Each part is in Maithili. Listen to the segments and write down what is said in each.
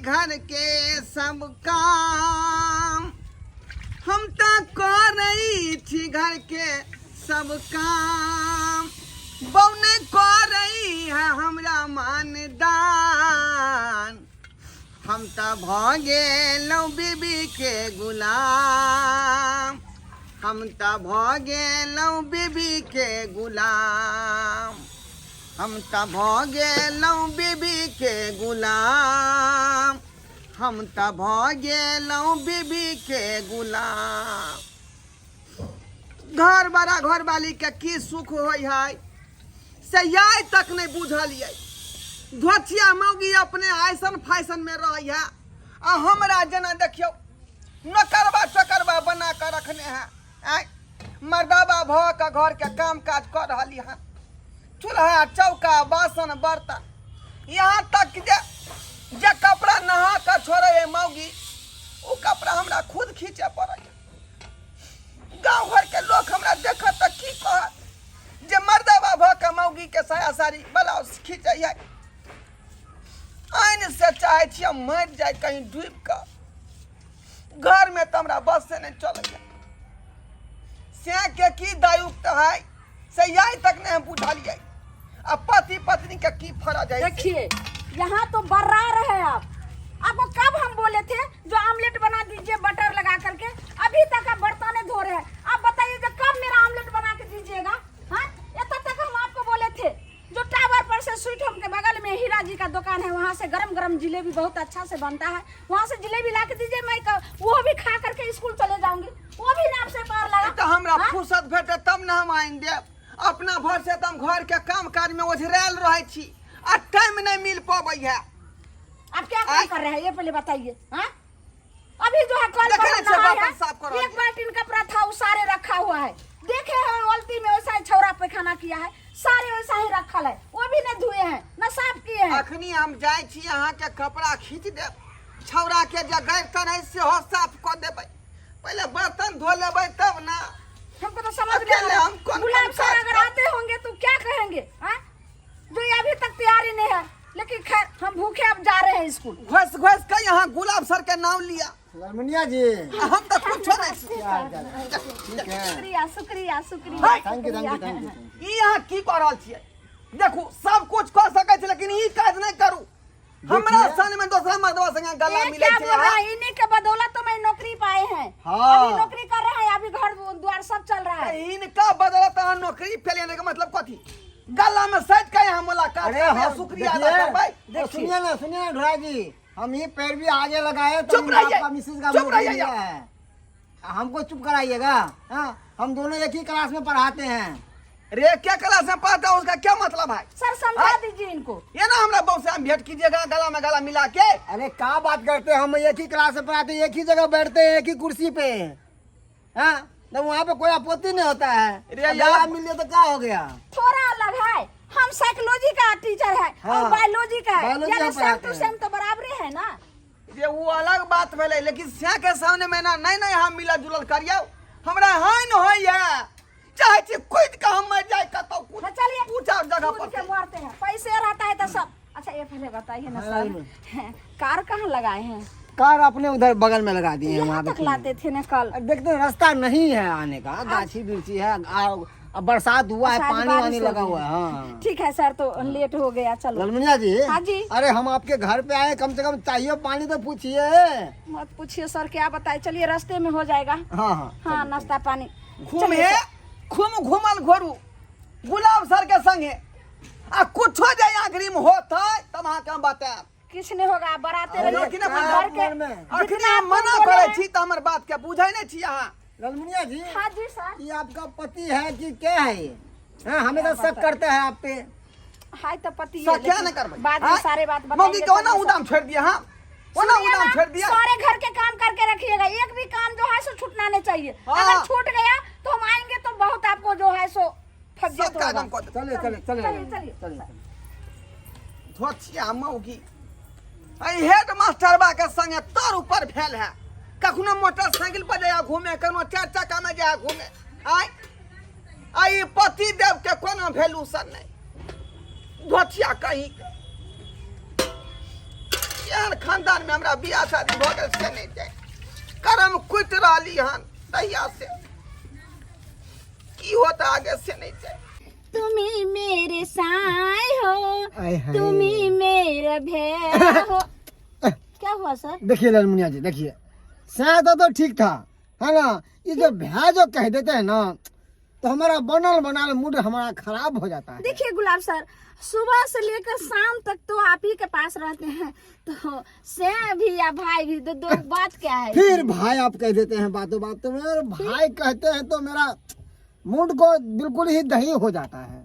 घर के सब काम, हम तऽ करै छी घर के सब काम, बौने करै है हमरा मानदान। हम तऽ भऽ गेलहुँ बीबी के गुलाम, हम तऽ भऽ गेलहुँ बीबी के गुलाम, हम तऽ भऽ गेलहुँ बीबी के गुलाम, हम तऽ भऽ गेलहुँ बीबी के गुलाम। घर बड़ा घर वाली के की सुख होइ है से आइ तक नहीं बुझलियै। धोचिया मौगी अपने आइसन फैशन में रहै है आ हमरा जेना देखियौ नोकरबा चोकरबा बना कऽ रखने है। आँय मर्दाबा भऽ कऽ घर के काम काज कऽ रहली हँ, चूल्हा चौका बासन बर्तन, यहाँ तक जे जे कपड़ा नहा कऽ छोड़े है मौगी ओ कपड़ा हमरा खुद खींचे पड़ै। गाँव घर के लोग हमरा देखत तऽ की कहत जे मर्दाबा भऽ कऽ मौगी के साया साड़ी ब्लाउज खींचै है। आइन से चाहै छी हम मरि जाय कहीं डूबि कऽ, घर में तऽ हमरा बस से नहीं चलै है। से के की दायुक्त है से यही तक नहीं हम बुझलियै। आ पति पत्नी के की फर्ज है। देखिए यहाँ तो बर्रा रहे आप, आपको कब हम बोले थे जो आमलेट बना दीजिए बटर लगा करके, अभी तक आप बर्तने धो रहे हैं। आप बताइए जो कब मेरा आमलेट बना के दीजिएगा? हाँ इतना तक हम आपको बोले थे जो टावर पर से स्वीट होम के बगल में हीरा जी का दुकान है, वहाँ से गरम गरम जलेबी बहुत अच्छा से बनता है, वहाँ से जलेबी ला के दीजिए, मैं वो भी खा करके स्कूल चले जाऊंगी, वो भी नाम से पार लगा। तो हमरा हाँ? फुर्सत भेटे तब ना हम आइन देब। अपना भर से तो हम घर के काम काज में ओझरायल रहे छी आ टाइम नहीं मिल पबै है। आप क्या काम कर रहे हैं ये पहले बताइए। हाँ अभी जो है कल देखे पर नहीं छे, नहाया, बर्तन साफ करो। एक बाल्टीन कपड़ा था वो सारे रखा हुआ है, देखे हैं गलती में वैसा ही छौरा पैखाना किया है, सारे वैसा ही रखल है, वो भी नहीं धोए हैं न साफ किए हैं। अखनी हम जाय छी अहाँ के कपड़ा खींच देब, छौरा के जे गैर तर है सेहो साफ कऽ देबै, पहले बर्तन धो लेबै तब ना। हमको तो समझ नहीं अकेले आ रहा। हम कौन गुलाब कौन सर काज अगर कर- आते होंगे तो क्या कहेंगे? हाँ? जो ये अभी तक तैयारी नहीं है, लेकिन खैर हम भूखे अब जा रहे हैं स्कूल। घस घस के यहाँ गुलाब सर के नाम लिया। ललमुनिया जी। हम तो कुछ नहीं छी। क्या हाल चाल है? ठीक है। शुक्रिया शुक्रिया शुक्रिया। Thank you, thank you, thank you. ई यहाँ की कह रहल छियै? देखू सब कुछ कह सकै छी लेकिन ई काज नहीं करू। हमरा सन में दोसरा मर्दवा संगे गला ये मिले क्या छै। बोल रहा है? इन्हीं के बदौलत तो मैं नौकरी पाए हैं। हाँ। अभी नौकरी कर रहे हैं, अभी घर द्वार सब चल रहा है। इनका बदौलत अहाँ नौकरी फैलेने के मतलब कथी? गला में सज के यहाँ मुलाकात अरे करबै, हम शुक्रिया अदा देखिए, करबै। देखिए सुनिए ना, सुनिए ना ढोरा जी, हम ये पैर भी आगे लगाए तो चुप रहिए, आपका मिसेज का चुप नौकरी रहिए मिला है। हमको चुप कराइएगा? हाँ, हम दोनों एक ही क्लास में पढ़ाते हैं। रे क्या क्लास में पढ़ता है उसका क्या मतलब है? सर समझा हाँ? दीजिए इनको। ये ना हमरा बहू से हम भेंट कीजिएगा गला में गला मिला के। अरे क्या बात करते हैं, हम एक ही क्लास में पढ़ाते हैं, एक ही जगह बैठते हैं, एक ही कुर्सी पे। हाँ, तो वहाँ पे कोई आपत्ति नहीं होता है। अरे अब यार। गला मिल लिया तो क्या हो गया? थोड़ा अलग है, हम साइकोलॉजी का टीचर है और हाँ। बायोलॉजी का है, बायोलॉजी यानी हम सेम पढ़ाते टू हैं। सेम तो बराबर है ना। ये वो अलग बात भेलै, लेकिन से के सामने में ना नहीं नहीं हम मिला जुलल करियौ, हमरा हानि होइए, चाहे छी कूद के हम मर जाए कतौ कूद। हाँ, चलिए। ऊंचा जगह कूद पर के मरते हैं, पैसे रहता है तो सब। अच्छा ये पहले बताइए ना हाँ, सर, कार कहाँ लगाए हैं? कार अपने उधर बगल में लगा दिए हैं, यहाँ वहाँ पे तक लाते थे ना कल। अरे देखते हैं, रास्ता नहीं है आने का, गाछी बिरछी है, अब बरसात हुआ है, अच्छा, आज पानी बारिश वानी हो लगा गई हुआ है। हाँ ठीक है सर, तो लेट हो गया, चलो। ललमुनिया जी। हाँ जी। अरे हम आपके घर पे आए, कम से कम चाहिए पानी तो पूछिए। मत पूछिए सर, क्या बताए, चलिए रास्ते में हो जाएगा। हाँ हाँ हाँ नाश्ता पानी। घूम हे, घूम घूमल घोरू गुलाब सर के संगे आ कुछो जे आखिरी में होत है तब अहाँ के हम बतायब। किछ नहीं होगा, आप बराते अरे रहिए। लेकिन अपन घर के घर में। अखनी जितना हम आपको मना बोले करै हैं- छी त हमर बात के बुझै नहीं छी अहाँ। ललमुनिया जी। हाँ जी सर। ये आपका पति है कि क्या है ये? हाँ, हमेशा शक करते हैं आप पे। हाय तो पति है, सर क्या लेकिन नहीं करबै? बाद में हाँ? सारे बात मौगी बताएंगे के ओना तभी उदाम छोड़ दिया, हाँ? ओना सुनिए उदाम ना, छोड़ दिया। सारे घर के काम करके रखिएगा, एक भी काम जो है सो छूटना नहीं चाहिए। हाँ। अगर छूट गया तो हम आएंगे तो बहुत आपको जो है सो फज्जत सब होगा। काम कर देबै। चले चले चले चलिए, चलिए। चलिए। धोचिया मौगी एहि हेड मास्टरबा के संगे तर ऊपर भेल है, कखनो मोटरसाइकिल पर जाया घूमे, कखनो चारि चक्का में जाया घूमे। आय आई पति देव के कोनो वैल्यू सर नहीं। धोचिया कहीं के। केहन खानदान में हमरा बियाह शादी भऽ गेल से नहीं जाए करम कुटि रहली हन तहिया से की होत आगे से नहीं जाए। तुम्ही मेरे साई हो, आय हाय। तुम्ही मेरे भैया हो। क्या हुआ सर? देखिए लालमुनिया जी, देखिए शायद तो ठीक था, है ना? ये जो भैया जो कह देते हैं ना तो हमारा बनल बनाल मूड हमारा खराब हो जाता है। देखिए गुलाब सर, सुबह से लेकर शाम तक तो आप ही के पास रहते हैं, तो से भी या भाई भी तो दो बात क्या है? फिर भाई आप कह देते हैं बातों बातों में, और भाई कहते हैं तो मेरा मूड को बिल्कुल ही दही हो जाता है।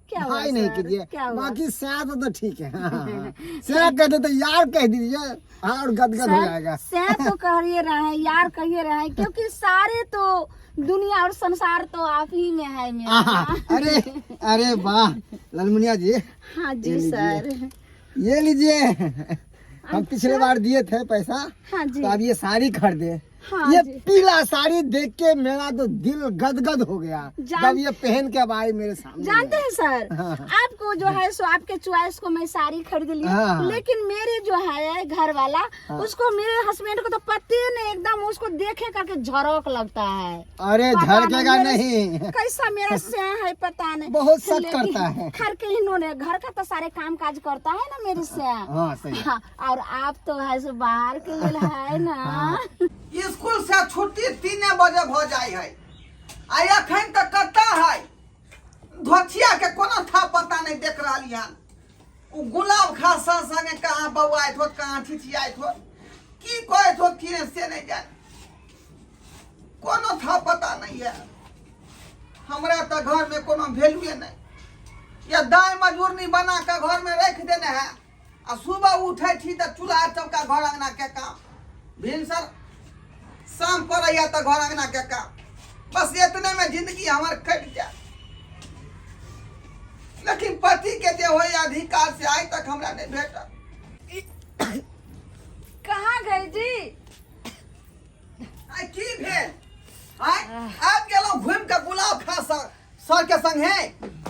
क्या हुआ भाई नहीं सर? कीजिए, क्या हुआ? बाकी सैं तो ठीक है। हाँ, हाँ, हाँ। सैं कह देते यार कह दीजिए, हाँ, और गदगद हो सर, जाएगा। सैं तो कह ही रहे हैं, यार कह ही रहे हैं, क्योंकि सारे तो दुनिया और संसार तो आप ही में है मेरा। आहा, अरे अरे वाह लालमुनिया जी। हाँ जी ये लीजिए। सर। ये लीजिए, हम पिछले बार दिए थे पैसा। हाँ जी। तो अब ये साड़ी खरीदे। हाँ ये जी। पीला साड़ी देख के मेरा तो दिल गदगद हो गया जब ये पहन के अब आई मेरे सामने। जानते हैं सर, हाँ। आपको जो है सो आपके चॉइस को मैं साड़ी खरीद ली, हाँ। लेकिन मेरे जो है घर वाला, हाँ। उसको मेरे हस्बैंड को तो पते नहीं, एकदम उसको देखे करके झरोक लगता है। अरे पता झरकेगा नहीं नहीं, कैसा मेरा स्या है पता नहीं, बहुत शक लेकिन करता है। घर के इन्होंने घर का तो सारे काम काज करता है ना मेरे स्या। हाँ सही। हाँ, और आप तो है सो बाहर के लेल है ना। हाँ। स्कूल से छुट्टी 3 बजे भ जाय है, आ अखन तक कत्ता है धोथिया के कोनो था पता नहीं देख रहली हन। उ गुलाब खा संग संगे कहाँ बौआइत होत, कहाँ छिछियाइत होत, की कहैत होत की नहीं से नहीं जान, कोनो था पता नहीं है। हमरा तो घर में कोनो वैल्यूए नहीं, या दाय मजूरनी बना के घर में रख देने है, आ सुबह उठे छी तऽ चूल्हा चौका घर अंगना के काम, भिनसर शाम पड़ैया तऽ घर अंगना के काम, बस इतने में जिंदगी हमर कटि जाए। लेकिन पति के जे होय अधिकार से आइ तक हमरा नहीं भेटल। कहाँ गए जी? आइ की भेल? आइ आबि गेलहुँ घुमि के गुलाब खा सर के संगे।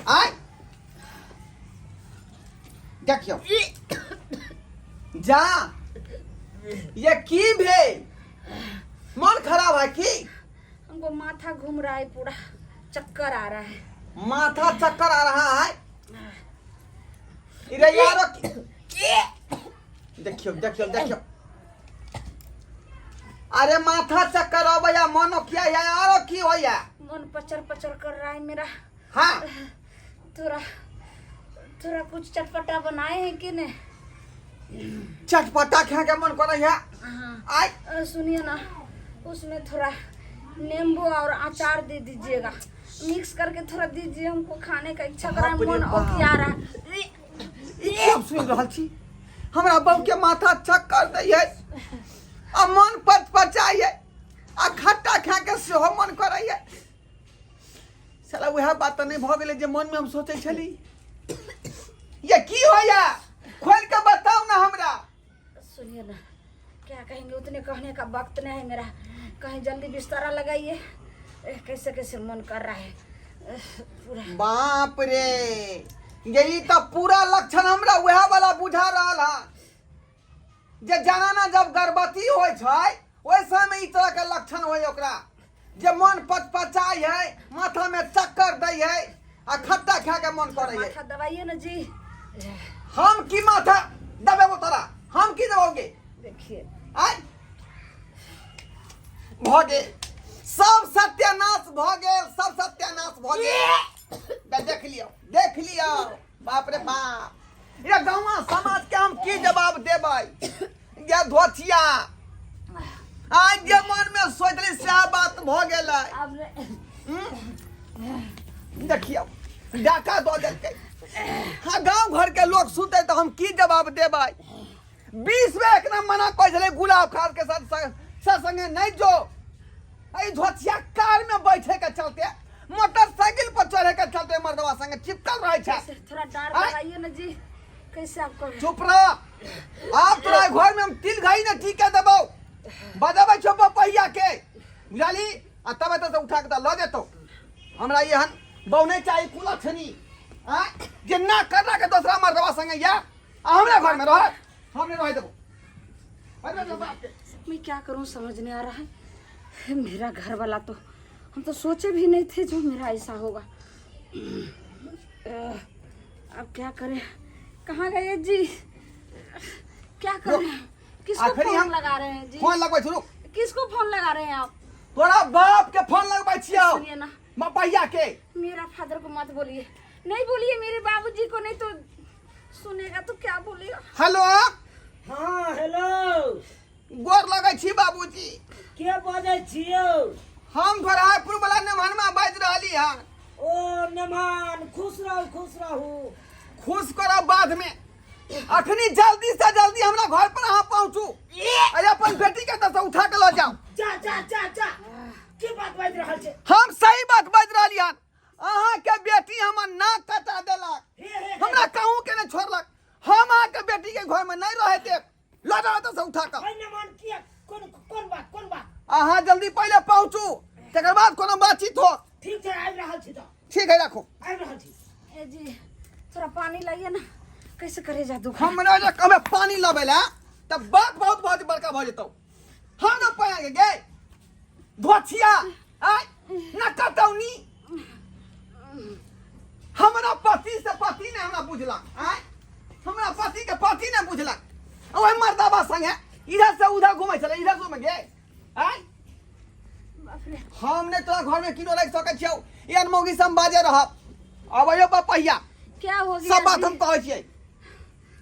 आइ देखियौ जा ये की भेल, मन खराब है की? हमको माथा घूम रहा है, पूरा चक्कर आ रहा है। माथा चक्कर आ रहा है? इरे यारो देखियो देखियो देखियो, अरे माथा चक्कर आबैया, मन किया या आरो की होइया? मन पचर पचर कर रहा है मेरा। हाँ। थोड़ा थोड़ा कुछ चटपटा बनाए हैं कि नहीं? चटपटा खा के मन करे है। हाँ। आय। सुनिए ना, उसमें थोड़ा नींबू और अचार दे दीजिएगा, मिक्स करके थोड़ा दीजिए, हमको खाने का इच्छा कर रहा है, बाप रे मन बाप। ओकिया रहा है। ई की हम सुनि रहल छी? हमरा बहू के माथा चक्कर दै है आ मन पच पचाइ है आ खट्टा खा के सेहो मन करै है। साला वएह बात तऽ नहि भऽ गेलै जे मनमे हम सोचै छली। ये की होइया, खोलि के बताउ ना हमरा। सुनिए ना, क्या कहेंगे, उतने कहने का वक्त नहीं है मेरा, कहीं जल्दी बिस्तारा लगाइए। कैसे कैसे मन कर रहा है पूरा। बाप रे, यही तऽ पूरा लक्षण हमरा वएह वाला बुझा रहल हन जे जनाना जब गर्भवती होइ छै ओहि समय ई तरह के लक्षण होइ ओकरा, जे मन पचपचाइ है, माथा में चक्कर दै है आ खट्टा खा के मन करै है। माथा दबाइए ना जी। हम की माथा दबेबो तोरा, हम की दबाओगे? देखिए आय भऽ गेल, सब सत्यानाश भऽ गेल, सब सत्यानाश भऽ गेल। देख लियौ देख लियौ, बाप रे बाप, ये गाँव समाज के हम की जवाब देबै? ये धोथिया आज जे मन में सोचली सएह बात भऽ गेलै। देखियौ डाका दऽ देलकै। हाँ, गाँव घर के लोग सुनते तऽ हम की जवाब देबै? 20 बेर एक ना मना करै छलै गुलाब खास के साथ संगे नहीं जो, एहि धोथिया कार में बैठे के चलते, मोटरसाइकिल पर चढ़े के चलते मर्दवा संगे चिपकल रहे छै। थोड़ा डार आय। लगाइए ना जी, कैसे आपको? चुप रह, आब तोरा घर में हम तिल घाई ने टीके देबौ, बजबै छौ पहिया के, बुझली? आ तब एतऽ से उठा के तऽ लऽ जेतौ। हमरा एहन बहु नहि चाही कुलक्षणी, आँय, जे ना करला के दोसरा मर्दवा संगे या आ हमरा घर में रह, हम नहि रहै देबौ। अरे बाप के। मैं क्या करूं समझ नहीं आ रहा है। मेरा घर वाला तो हम तो सोचे भी नहीं थे जो मेरा ऐसा होगा। अब क्या करें, कहाँ गए जी, क्या करें, किसको आखिरी फोन हम- लगा रहे हैं जी, फोन लगबै छी, रुक। किसको फोन लगा रहे हैं आप? तोरा बाप के फोन लगबै छियौ। सुनिए ना। मपैया के। मेरा फादर को मत बोलिए, नहीं बोलिए मेरे बाबूजी को, नहीं तो सुनेगा तो क्या बोलेगा। हेलो। हाँ हेलो। गोर लगै छी बाबूजी। के बजै छियौ? हम घोड़ापुर वाला नेमहनमा बाजि रहली हन। ओ नेमान, खुश रहू खुश रहू। खुश करब बाद में, अखनी जल्दी से जल्दी हमरा घर पर अहाँ पहुँचू। अरे अपन बेटी के एतऽ से उठा के लऽ जाउ। जा जा जा जा, की बात बाजि रहल छै? हम सही बात बाजि रहली हन। अहाँ के बेटी हमर नाक कटा देलक, हे हे हे। हमरा कहूँ के नहि छोड़लक। हम अहाँ के बेटी के घर में नहीं रहे देब। लऽ जाउ एतऽ से उठा कऽ। है नेमान, किया, कोन कोन बात, कोन बात? अहाँ जल्दी पहिले पहुँचू, तकर बाद कोनो बातचीत हो। ठीक छै, आबि रहल छी तऽ। ठीक है, राखू। आबि रहल छी। ए जी थोड़ा पानी लाइए ना, कैसे करे जा दुख। हमरा जे कहबै पानी लबै लए तऽ बात बहुत बहुत बड़का भऽ जेतौ। हम ने पानि गे धोछिया आय न कटौनी। हमरा पति से पति ने हमरा बुझलक आय, हमरा पति के पति ने बुझलक। ओहि मर्दाबा संगे इधर से उधर घूमै छलै, इधर से घूमै गे आय। हम ने तोरा घर में किनो राखि सकै छियौ, एहन मौगी सब बाजे रहब। अबैयो बपहिया। क्या हो गया सब बात जी? हम कहै छियै।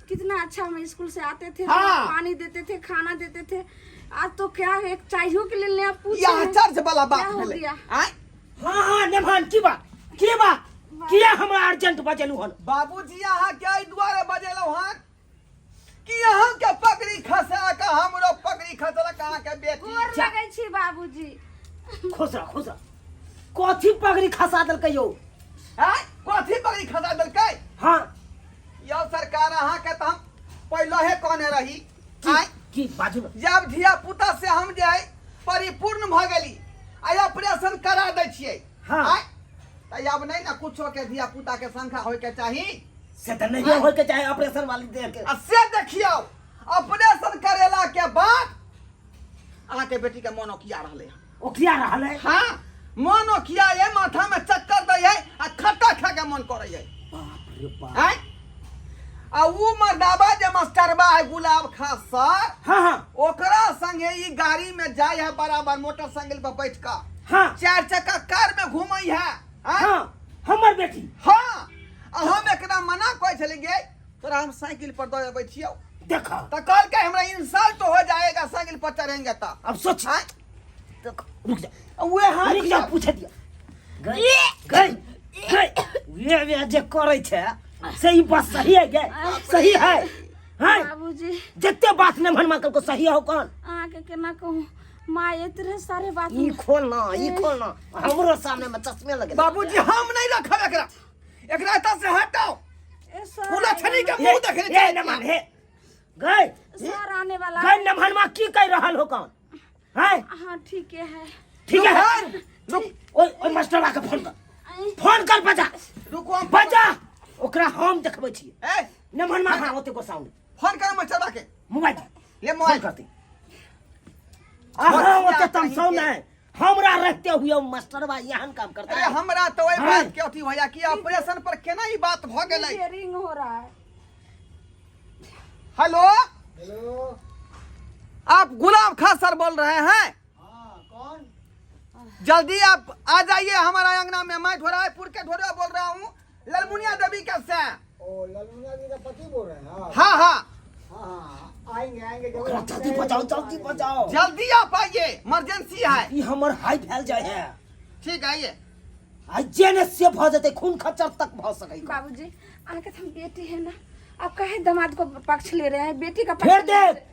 कितना अच्छा हम स्कूल से आते थे, हाँ। पानी देते थे, खाना देते थे। आज तो क्या है, एक चाहिए के लिए आप पूछे यहाँ हैं। चर्च वाला बात क्या हो भेलै। गया? आँय? हाँ हाँ नेमान, की बात की बात, किया हमरा अर्जेंट बजेलू हन? बाबूजी अहाँ के एहि दुआरे बजेलहुँ हन कि अहाँ के पगड़ी खसा के हमरो पगड़ी खसलक अहाँ के बेटी। गोर लगै छी बाबूजी। खुश रह खुश रह। कथी पगड़ी खसा देलकै यौ? आँय? कथी पगड़ी खसा देलकै? हाँ। यौ सरकार, अहाँ के तऽ हम पहिलहे कहने रही। की आँय? की बाजू ना। जब धिया पुता से हम जे है परिपूर्ण भऽ गेली आ ऑपरेशन करा दै छियै। हाँ। आँय? तऽ आब नहि ने कुछो के धिया पुता के संख्या होय के चाही। से तऽ नहीं होय के चाही ऑपरेशन वाली देह के। आ से देखियौ ऑपरेशन करेला के बाद अहाँ के बेटी के मन ओकिया रहलै हन। ओकिया रहल है? हाँ, मन ओकिया है, माथा में चक्कर दै है आ खट्टा खा के मन करै है। बाप रे बाप। आँय? आ उ मर्दाबा जे मास्टरबा है गुलाब खास सर, हाँ हाँ, ओकरा संगे ई गाड़ी में जाय है बराबर मोटरसाइकिल पर बैठ के। हाँ। चार चक्का कार में घूमै है। आँय? हाँ, हमर बेटी। हाँ, आ हम एकरा मना कहै छलियै गे तोरा हम साइकिल पर दऽ अबै छियौ। देखा। तऽ कहलकै हमरा इंसल्ट हो जाएगा साइकिल पर चढ़ेंगे तऽ। अब सोच। आँय? देख, रुक जा। उहे हाथ रुक जा, पूछे दिया। गई गई गई, वे वे जे करै छै से ई बात सही है गे? सही है? हैं? बाबूजी जते बात ने भनमा कल को सही हो कौन? अहाँके केना कहूँ, माँ एतरे सारे बात ई खोल ना, ई खोल ना, हमरो सामने में चश्मे लगे। बाबूजी हम नहीं रखब एकरा, एकरा एतऽ से हटाओ। ए सर, पूरा छनी के मुंह देखने ए चाहै नमन छियै। हे गई सर आने वाला गई नमन मा की कह रहल हो कौन? हैं? हाँ ठीक है। ठीक है। रुक। ओए ओए मास्टरवा के फोन कर, फोन कर, बजा। रुको हम बजा, ओकरा हम देखबै छी। ए नमन मा, हाँ ओते गोसाउन। फोन कर मास्टरवा के। मोबाइल दे। ले मोबाइल। फोन करते। अहाँ ओते कहीं तमसाउ के। नहि, हमरा रहते हुए ओ मास्टरवा एहन काम करता अरे है। हमरा तो ओहि हाँ। बात के अथी होया कि ऑपरेशन पर केना ई बात भ गेलै। देखिए, रिंग हो रहा है। हेलो। हेलो। आप गुलाब खां सर बोल रहे हैं? हाँ, कौन? जल्दी आप आ जाइए हमारा अंगना में, मैं ढोरायपुर के ढोरा बोल रहा हूँ, ललमुनिया देवी के से। ओ ललमुनिया जी का पति बोल रहे हैं आप? हाँ हाँ। हाँ हाँ, आएंगे आएंगे जरूर। ओकरा जल्दी बचाओ, जल्दी बचाओ। जल्दी आप आइए, इमरजेंसी है। ई हमर हाई फैल जाए है। ठीक है आइए। आ जे ने से भ जेतै, खून खच्चर तक भ सकै। बाबूजी अहाँके तो हम बेटी है ना, आप काहे दामाद को पक्ष ले रहे हैं, बेटी का पक्ष फेर ले रहे देख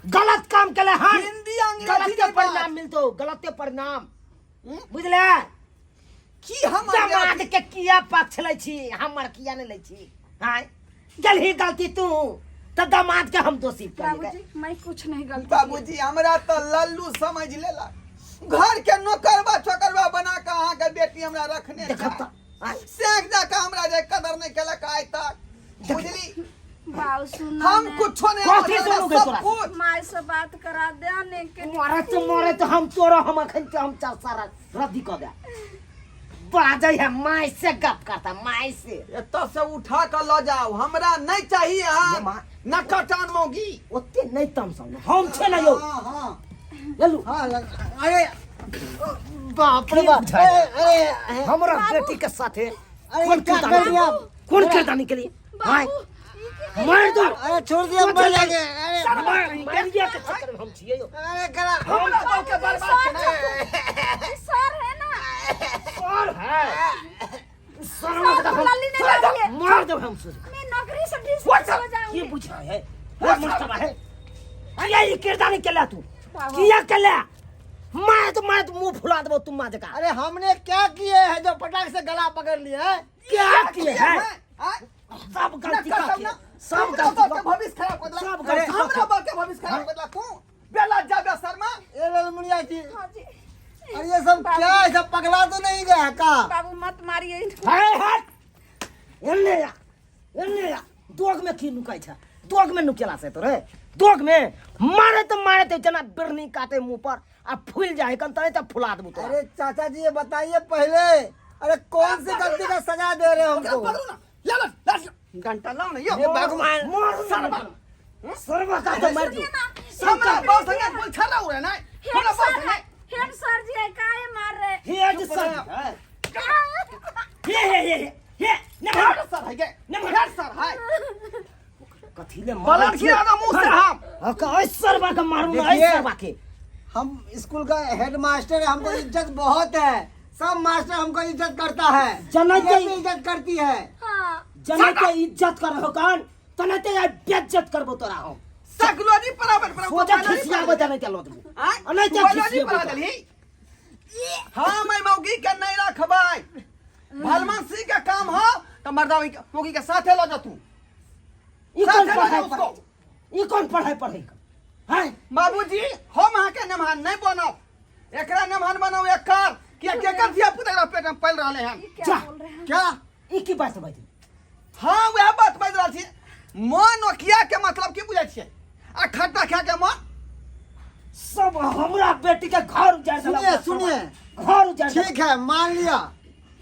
गलत काम केले हन, हिंदी अंग्रेजी गलते के बात। परिणाम मिलतो, गलते परिणाम। बुझले? की हम दामाद के किया पक्ष लै छी, हमर किया नहि लै छी? आँय गेलही गलती तू तऽ दामाद के हम दोषी हैं। करियै। बाबूजी मैं कुछ नहीं गलती बाबूजी हमरा तो लल्लू समझ लेला, घर के नौकरवा छोकरवा बना के अहाँ के बेटी हमरा रखने देखब छै। तऽ आँय सेक जा के हमरा जे कदर नहीं केलक आइ तक, बुझली? बाबू सुनो हम ने। कुछो नहीं कथी हम सुनू गे सब तोरा? कुछ माय से बात करा दे ने के मरत मरत हम तोरा हम अखन के हम चार सारा रद्दी कऽ दे बाजै है माय से गप करता माय से एतऽ से उठा कऽ लऽ जाओ हमरा नहीं चाहिए ये अहाँ माँ। न कटान मौगी ओते नहीं तमसाउ हम छै ना यौ हाँ हाँ लल्लू हाँ अरे बाप रे की बाप बुझाइ अरे अरे हमरा बेटी के साथे अरे कोन क्या किरदानी कर दिया आप? कोन किरदानी के लिए हाय बाबू ई की मार दो अरे छोड़ दिया मर जाएंगे अरे मारिया के चक्कर में हम छियै यौ अरे करा हमरा बाप के बर्बाद केने ई सर है ना सर है सर सर को लल्ली नहीं डालिए मार दो हम सोच मैं नौकरी से डिसमिस हो ये जाऊंगी बुझा है ये मर्तबा है अरे ये किरदानी के ला तू बाबा। किया के ला मार तो मार तो मुंह फुला देबो तुम मार जका अरे हमने क्या किए है जो पटाख से गला पकड़ लिया है क्या किए है आय? सब गलती न का करतौ किए ना। सब हमरा गलती बाप के का भविष्य खराब कर देलक। सब गलती हमरा का बाप के भविष्य खराब कर देलक तू बेला जाबे शर्मा ए ललमुनिया जी हाँ जी अरे ये सब क्या है सब पगला तो नहीं गया का बाबू मत मारिए इनको है हट एने या एने या दोग में की नुकाइ छ दोग में नुकेला से तोरे दोग में मारे तो मारे तो जना बिरनी काटे मुंह पर आ फूल जाए कन तने त फुला देबो तोरा अरे चाचा जी ये बताइए पहले अरे कौन सी गलती का सजा दे रहे हो हमको पकड़ू ना ला ला ला घंटा लाओ ना यो ये भगवान मार सरवा सरवा का तो मार सुनिए ना हमरा बाप संगे बोल छला उड़े ना हेड हमरा बाप सर संगे है हेड सर जी है काहे मार रहे हे जे सर हे हे हे हे ने हेड सर है गे ने हेड सर है कथी ले बलन खिला दो मुंह से हम हां का ऐ सरवा के मारू ना ऐ देखिए। सरवा के हम स्कूल का हेड मास्टर है हमको इज्जत बहुत है सब मास्टर हमको इज्जत करता है जनते- ये भी इज्जत करती है हाँ जना के इज्जत कर हो कान तने ते आई बेइज्जत करबो तोरा हम साइकोलॉजी बराबर बराबर सोचा खिसियाबो तने ते लऽ देबो आय अनै ते बायोलॉजी खिसियाबो पढ़ा तोरा। देलही हाँ मैं मौगी के नहीं रखबै भलमनसी के काम हो तो मर्दा मौगी के साथे लऽ जतू ई कौन साथे लऽ पढ़ाई जाओ उसको पढ़ै ई कौन पढ़ाई पढ़ै हैं बाबूजी हम अहाँके नमहान नहीं बनब एकरा नमहान बनाउ एकर किया केकर धिया पुता एकरा पेट में पल रहले हन ये क्या जा। बोल रहे हैं क्या ई की बात बाजू हाँ वएह बात बाजि रहल छी मन ओकिया के मतलब की बुझै छियै आ खट्टा खा के मन सब हमरा बेटी के घर उजाड़ देलक। सुनिए, सुनिए। घर उजाड़ देलक। ठीक है मान लिया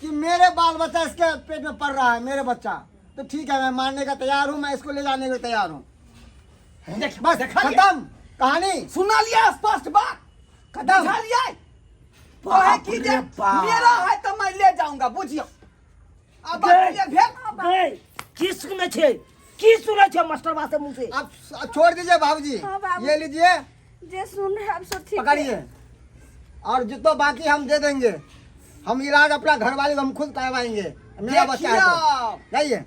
कि मेरे बाल बच्चा इसके पेट में पड़ रहा है मेरे बच्चा तो ठीक है मैं मानने का तैयार हूँ मैं इसको ले जाने के लिए तैयार हूँ देख बस देखलियै? खत्म कहानी सुना लिया स्पष्ट बात खत्म बुझलियै कहे की जे बाप रे बाप। मेरा है तो मैं ले जाऊंगा बुझियो अब बात गए। क्लियर भेल गए की सुनै छै की सुनै छै मास्टरबा से मुँह से आप आप छोड़ दीजिए बाबूजी हाँ, बाबू। ये लीजिए जे सुन रहे अब सो ठीक है। पकड़िए और जितना बाकी हम दे देंगे हम इलाज अपना घर वाले को हम खुद करवाएंगे मेरा बच्चा है तो। देखियौ जाइए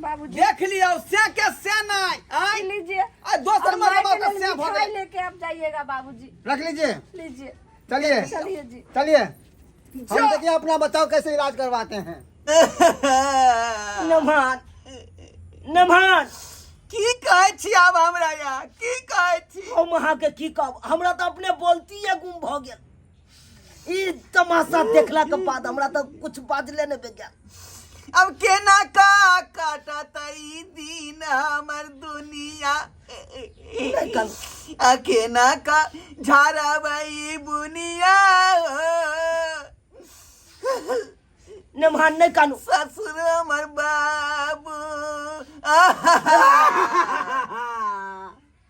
बाबूजी देख लियौ से के से नहीं आय लीजिए आ दोसर और मरदबा मायके के लेल से भऽ मिठाई गेल लेके आप जाइएगा बाबूजी रख लीजिए लीजिए चलिए चलिए जी चलिए हम जा। देखिए अपना बचाव कैसे इलाज करवाते हैं नमहान नमहान की कहै छी आब हमरा या की कहै छी हम अहाँके की कहब हमरा तऽ अपने बोलतीये गुम भऽ गेल ई तमाशा देखला के बाद हमरा तऽ कुछ बाजले नहि गेल अब केना का काटत ई दिन हमर दुनिया नहि कल आ केना का झाड़बै बुनिया हो। नमहान नहि कानू ससुर हमर बाबू